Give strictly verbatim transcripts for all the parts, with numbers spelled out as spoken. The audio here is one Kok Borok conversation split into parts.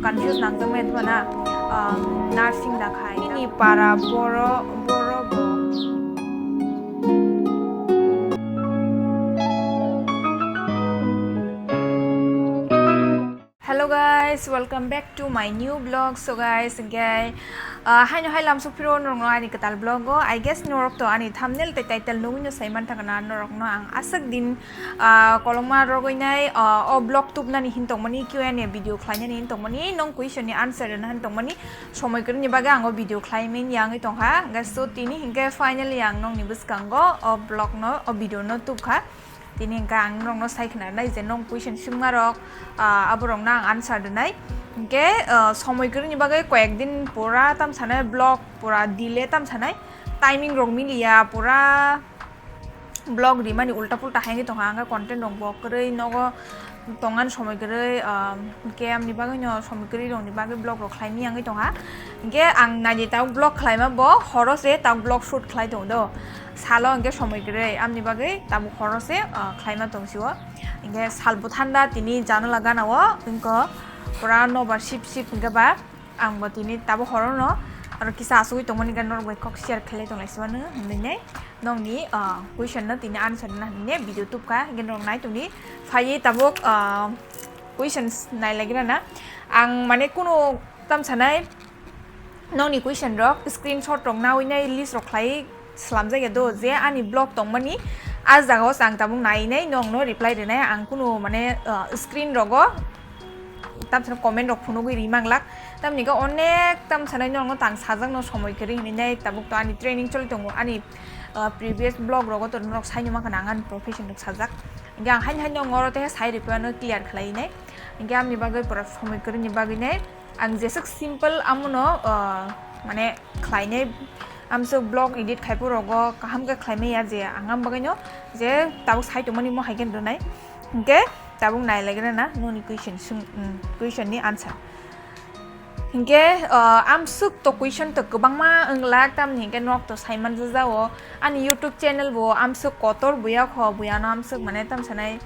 Confuse nangjakmani thwna, ah, nursing da khai. Nini para boro, boro bo. Hello guys, welcome back to my new vlog. So guys, hingke, ah, haino hai lamsok phiro norokno ani kwtal vlog o. I guess norok to ani thumbnail tei title nugwino sai mantha kana norokno ang aswk din, ah, kolokma rogwi nai, ah, o vlog tubnani hin tongmani, Q and A video khlainani hin tongmani, nong question ni answer rwna hin tongmani, somoi kwrwini bagwi ang o video khlaimani yangwi tongkha. Hingke so tini hingke finally ang nongni bwskango o vlog no, o video no tubkha. Tini hingke ang norokno sai khna nai je nong question swngma rok, ah, aborokno ang answer rwnai. Hingke, ah, somoi kwrwini bagwi koyek din pura tam sanai vlog pura delay tam sanai, timing rok miliya pura vlog rimani ulta pulta hai wngwi tongkha, hingke content rok bo kwrwi nogo tongan somoi kwrwi, ah, hingke amni bagwi no somoi kwrwi rokni bagwi vlog rok khlaimani yangwi tongkha. Hingke ang naidi tabuk vlog khlaima bo horo se tabuk vlog shoot khlai tongo do. Salo hingke somoi kwrwi, amni bagwi tabuk horo se, ah, khlaima tong sio. Hingke salbo thanda tini janala gana o, hingke pura nobar sip sip hingke ba ang bo tini tabuk horo no aro kisa asugwi tongmani hingke norok bai kok share khlai tonglai sio no hinwi nai nongni, ah, question no tini answer na hinwi video tubkha hingke norok nai tongdi phaiwi tabuk, ah, questions nai laigra na ang mane kunu tam sanai. Nokni question rok screenshot rok nawi nai list rok khlai slamjak ya do je ani vlog tongmani a jaga o ang tabuk nai nai nokno reply rwnai ang kunu mane, ah, screen rogo tamsa comment rok phunugwi ri manglak tamni khe onek tamsa nai nokno tang sajak no somoi kwrwi hinwi nai tabuk to ani training choli tongo ani, ah, previous vlog rogo to norok sai numa khana ang ani profession rok sajak hingke ang haino haino oro tei sai rwpano clear khlai nai hingke amni bagwi pura somoi kwrwi ni bagwi nai. Ang jeswk simple amono, ah, mane khlainai, amswk vlog edit khai phurogo kaham khe khlaimaya je ang am bagwino je tabuk sai tongmani mo hai khe rwnai. Hinkhe tabuk nai laigra na noni question swng, mm, question ni answer. Hinkhe, ah, amswk to question to kwbangma wnglak, tamni hinkhe nok to sai manjak jao. Ani YouTube channel bo amswk kotor buya kho, buyano amswk mane tam sanai.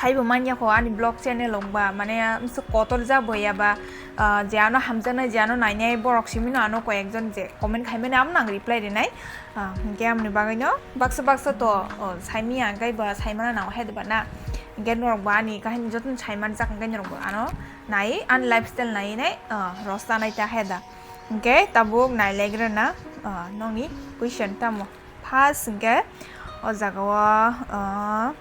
Saibo manya kho ani vlog channel rok ba, mane, amswk kotor ja bo ya ba, ah, je ano hamjaknai, je ano nainai, borok simi no ano koyekjon je comment khaimani, amo no ang reply rinai. Ah, hinkhe amoni bagwi no baksa baksa to, oh, saimya, hinkhe ba saimano nang hai ba na. Hinkhe norok bo ani kahini jotono saimanjak, hinkhe norok bo ano nai, ani lifestyle nai nai, ah, rosta nai ta hai da. Hinkhe tabuk nai laigra na, ah, nokni question tamo. First hinkhe o jaga o, ah,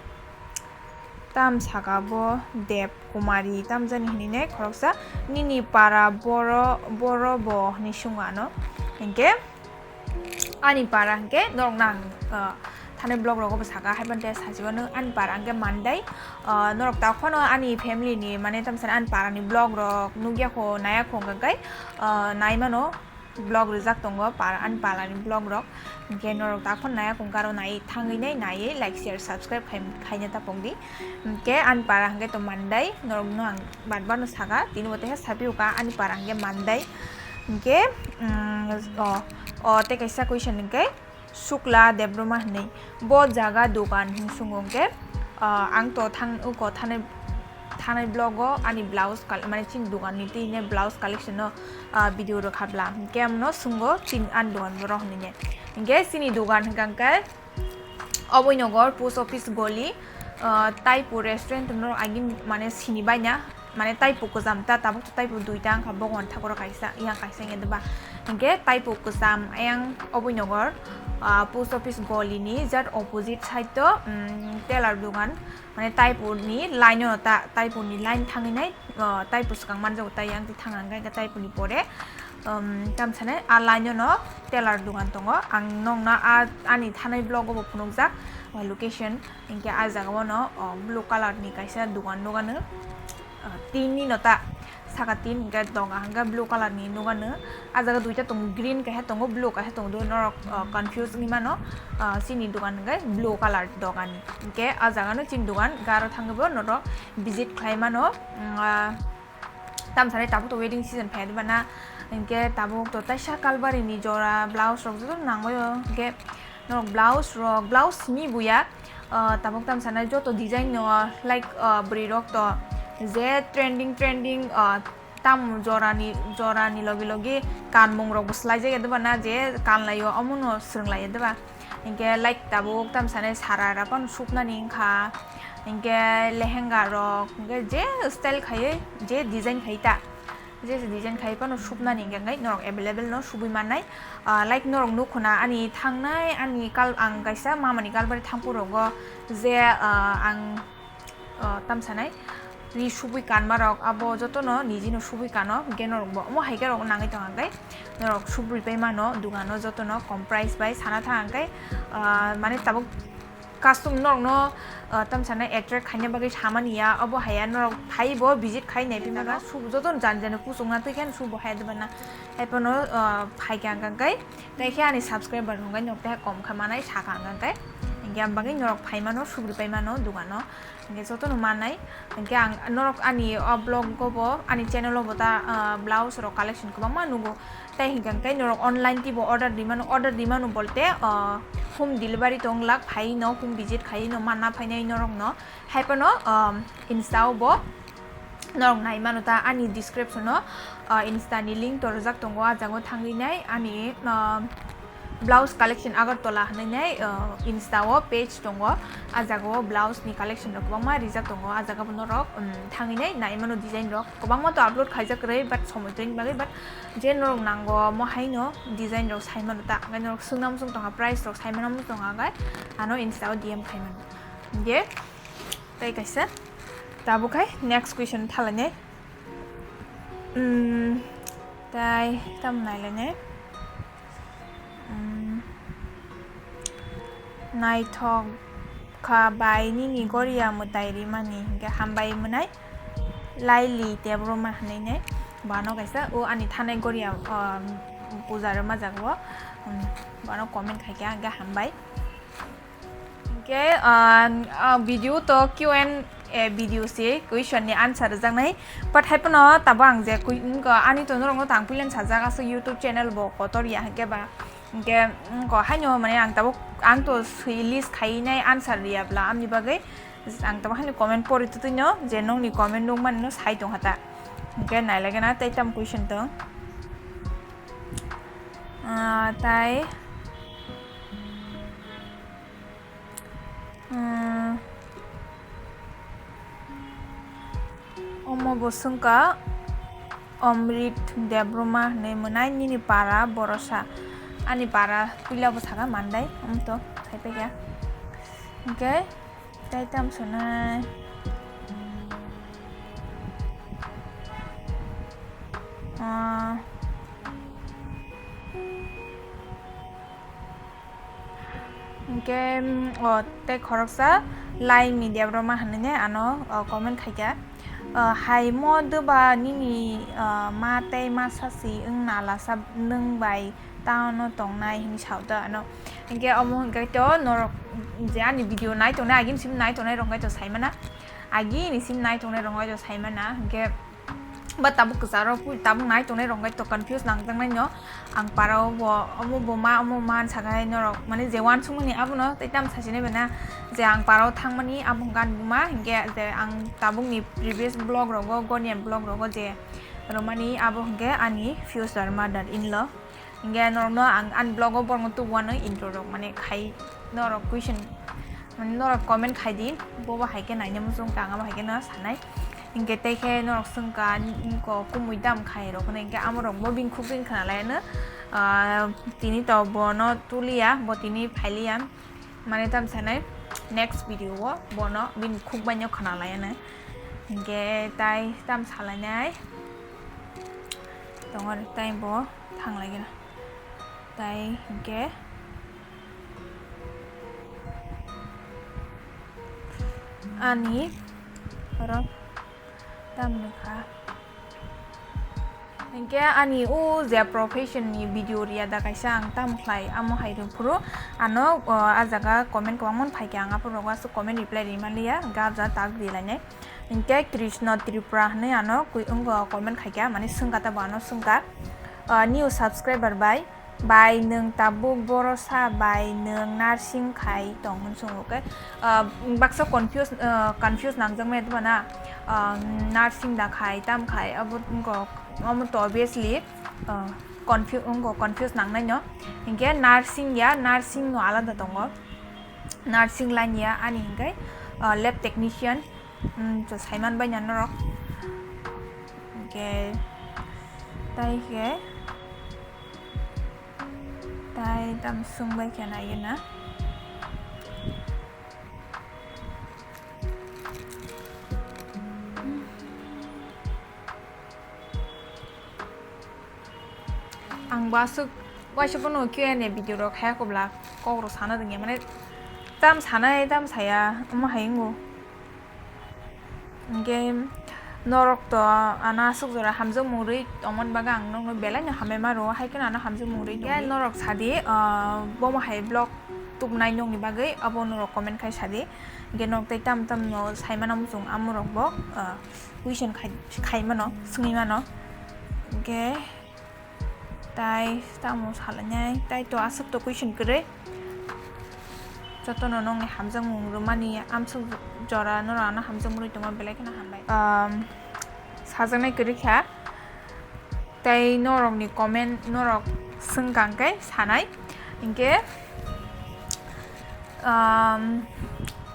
Tam saka bo Dev Kumari, tam jani hinwi ne khoroksa, nini para boro, boro bo hinwi swngo ano. Hinkhe ani para hinkhe norok nang, ah, thani vlog rogo bo saka, haiphano tei sajibano ani para hinkhe Mandai, ah, norok tak phano ani family ni mane tam sani ani para ni vlog rok nukya kho, naya kho, hinkhe, ah, nai mano. Vlog rijak tongo para, ani para ni vlog rok. Hinkhe norok takhon naya kung karo nai thangwi nai naiwi like, share, subscribe khai, khaina tapok di. Hinkhe ani para hinkhe to Mandai, norok no ang bat bano saka, tini bo teha sapi uka ani para hinkhe Mandai. Hinkhe, mm, o, o tei kaisa question hinkhe Sukla Debbarma hinwi. Bo jaga dogan hwn swngo hinkhe, ah, ang to thang uko thanai, thanai vlog o ani blouse kal-, mane chini dogan ni twi ne blouse collection no, ah, video rwkha bla. Hinkhe amno swngo chini ani dogan boro hinwi ne. Hinkhe chini dogan hinkha hinkhe Oboinogar post office goli, ah, Taipu restaurant no agin mane sini baina. Mane taipu kwcham ta, tabuk to taipu duita wngkha, bogon thakoro kaisa, yang kaisa wngya deba. Hinkhe taipu kwcham ayang Oboinogar, ah, post office goli ni jat opposite side to, um, tailor dogan, mane taipu ni line o ta, taipu ni line thangwi nai, ah, taipu swkang manjago, tai yang thang ang khe taipu ni pore, um, tam sanai a line o no tailor dogan tongo. Ang nokna a, ani thanai vlog o bo phunukjak, ah, location. Hinkhe ah jaga o no, oh, blue colour ni kaisa dogan nukano, ah, tin ni no ta, saka tin hinkhe doga hinkhe blue colour ni nukano. Ah jaga duita tongo, green kaisa tongo, blue kaisa tongo, norok, ah, confuse wngwi mano. Ah, chini dogan hinkhe blue colour dogan ni. Hinkhe ah jaga no chini dogan, garo thangwi bo norok visit khlai mano. Mm, ah, Tam sanai tabuk to wedding season phai bana, hinkhe tabuk to taisa kalbari ni jora blouse rok joto nangbaio, hinkhe norok blouse rok, blouse simi buya, ah, tabuk tam sanai joto design no, like, ah, bwrwi rok to Je trending, trending, ah, tam jorani, jorani logi logi kanmung rok bo swlai jak ya de ba na, je kan lai o omo no swrwng lai ya de ba. Hinkhe like tabuk tam sanai sara ra phano suknani wngkha. Hinkhe lehenga rok, hinkhe je style khaiwi, je design khai ta, je design khai phano suknani hinkhe norok available no subui mannai. Ah, like norok nukho na ani thangnai, ani kal-, ang kaisa mamani kalbari thangphuru rogo je, ah, ang, ah, tam sanai ri subui kanma rok abo jotono nijino subui kano, hinkhe norok bo omo hai khe rok nangwi tongkha hinkhe norok subui pai mano dukano jotono kom price bai sana thang hinkhe, ah, mane tabuk custom norokno, ah, tam sanai attract khaina bagwi samani ya, obo hai ya norok phai bo visit khai nai phima ga sub jotono jan jani kuchukna twi khe sub bo hai de bana hai phano, ah, phai kha hinkhe tei khe ani subscriber hwnkhai norok tei kom kha manai sakha hinkhe hinkhe am bagwi norok phai mano subui pai mano dukano. Hinkhe jotono mannai. Hinkhe ang norok ani o vlog o bo, ani channel o bo ta, ah, blouse rok collection kwbangma nugo. Tei hinkhe hinkhe norok online tei bo order di mano, order di mano bolte, ah, home delivery tong lak phai no, home visit khai no manna phainai norok no. Hai phano, um, Insta o bo norok nai mano ta ani description o, ah, Insta ni link to rijak tongo, ah jaga o thangwi nai ani, um, Blouse collection Agartala hinwi nai, uh, Insta o page tongo. Ah jaga o blouse ni collection rok kwbangma rijak tongo. Ah jaga bo norok, um, thangwi nai nai mano design rok. Kwbangma to upload khaijak kwrwi, but somoi twini bagwi, but je norok nango mo haino design rok sai mano ta. Hwnkhe norok swngna muchung tongkha, price rok sai mano muchung tongkha, hwnkhe ano Insta o D M khai mano. Hwnkhe tei kaisa tabuk khai next question thalainai. Hmm, tei tamo nailainai. Hmm, naithok kha bai nini goria mwtai rimani, hinkhe hambai mwnai. Laili Debbarma hinwi nai. Bano kaisa o ani thanai goria, um, puja rwma jaga o. Hmm, bano comment khaikha, hinkhe hambai. Hinkhe, ah, ah, video to Q and A video se, question ni answer rwjaknai. But hai phano tabo ang je kui-, wngkha, ani to norokno tang puilen sajak aswk YouTube channel bo kotor ya hinkhe ba. Hinkhe wngkha haino mane ang tabuk, ang to swi list khainai answer riya bla, amni bagwi ang tabuk haino comment pori twtwino je nokni comment nukmani no sai tongkha ta. Hinkhe nailaikhwna tei tamo question tong. Ah, tai. Hmm. Omo bo swngkha Omrit Debbarma hinwi mwnai nini para borosa. Ani para puila bo sakha mandai, omo to sai paikha. Hinkhe tei tamo sanai. Ah. Hinkhe, mm, o, tei khoroksa Laimi Debbarma hinwi nai ano, o, comment khaikha. O, hai mo doba nini, o, ma tei masa si wng nala sa nwng bai tano tongnai hinwi sao ta ano. Hinkhe omo hinkhe to norok je ani video nai tongnai, agini simi nai tongnai rok hinkhe to sai mana. Agini simi nai tongnai rok hinkhe to sai mana. Hinkhe Ba tabuk kwcharo pui tabuk nai tongnai rok bai to confuse nangjaknai no. Ang para o bo omo bo ma omo ma sakai norok mane je uansukmani abono tei tamo sasinai bai na je ang para o thangmani abo hwnkhe ani buma hinkhe je ang tabukni previous vlog rogo gonian vlog rogo je romani abo hwnkhe ani future mother in law. Hinkhe norokno ang ani vlog o borokno tubuanw intro rok mane khai norok question mane norok comment khai di, bobo hai khe naina muchung kha, ang abo hai khe no sanai. Hinkhe tei khe norok swngkha, ko kumui dam khai rok hwnwi hinkhe amorok bo bini khuk bini khna lai anw, ah, tini to bono tuliya, bo tini phailiya. Mane tam sanai next video o bono bini khuk bai no khna lai anw. Hinkhe tai tam salainai tongo, tai bo thang lai gana. Tai hinkhe ani oro tam nukha. Hinkhe ani o je profession ni video riya da kaisa ang tam khlai amo hai rw phuru ano, o, a jaga comment kwbangma phaikha, ang aphuru rogo aswk comment reply ri manliya, hinkhe a jaga tak ri lainai. Hinkhe Krishna Tripura hinwi ano kui-, wngkha comment khaikha, mane swngkha ta bo ano swngkha, o, new subscriber bai. Bai nwng tabuk borosa bai nwng nursing khai tong hwn swng, okay? Ah, baksa confuse, ah, confuse nangjakmani tongmana, ah, nursing da khai, tam khai, abo wngkha, omo to obviously, ah, confu-, wngkha confuse nangnaino. Hinkhe nursing ya, nursing no alada tongo. Nursing line ya, ani hinkhe, ah, lab technician, um, to saiman bai na norok. Hinkhe, tai khe, tai tam swng bai khe na yena. Ang bo aswk waisa phano Q and A video rok khaya kubla kok rok sana dingya, mane tam sanai tam saya omo hai wngo. Hinkhe norok to ano aswk jora hamjakmung rwi tongmani bagwi ang nokno belai no hambai ma rwo, hai kheno ano hamjakmung rwi tongdi. Norok sadi, ah, bomo hai vlog tubunai nokni bagwi abo norok comment khai sadi. Hinkhe norok tei tam tam no saimano muchung amorok bo, ah, question khai, khai mano, swngwi mano. Hinkhe tai tamo salainai, tai to aswk to question kwrwi. Jotono nokni hamjakmung rwmani amswk jora norok ano hamjakmung rwi tongma belai kheno hambai. Um, sajaknai kwrwi kha. Tai norokni comment norok swngkang khe sanai. Hinkhe, um,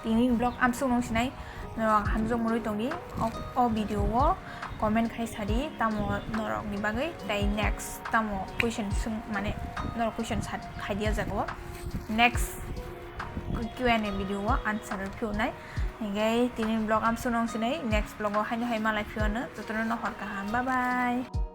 tini vlog amswk nung sinai norok hamjakmung rwi tongdi. O, o video o comment khai sadi tamo norokni bagwi, tai next tamo question swng, mane norok question sa-, khai dia jago. Next Q and A video o answer rw phiyoknai. Hinkhe tini vlog amswk nung sinai, next vlog o haino hai malai phiyokno, jotono no hor kaham, bye bye.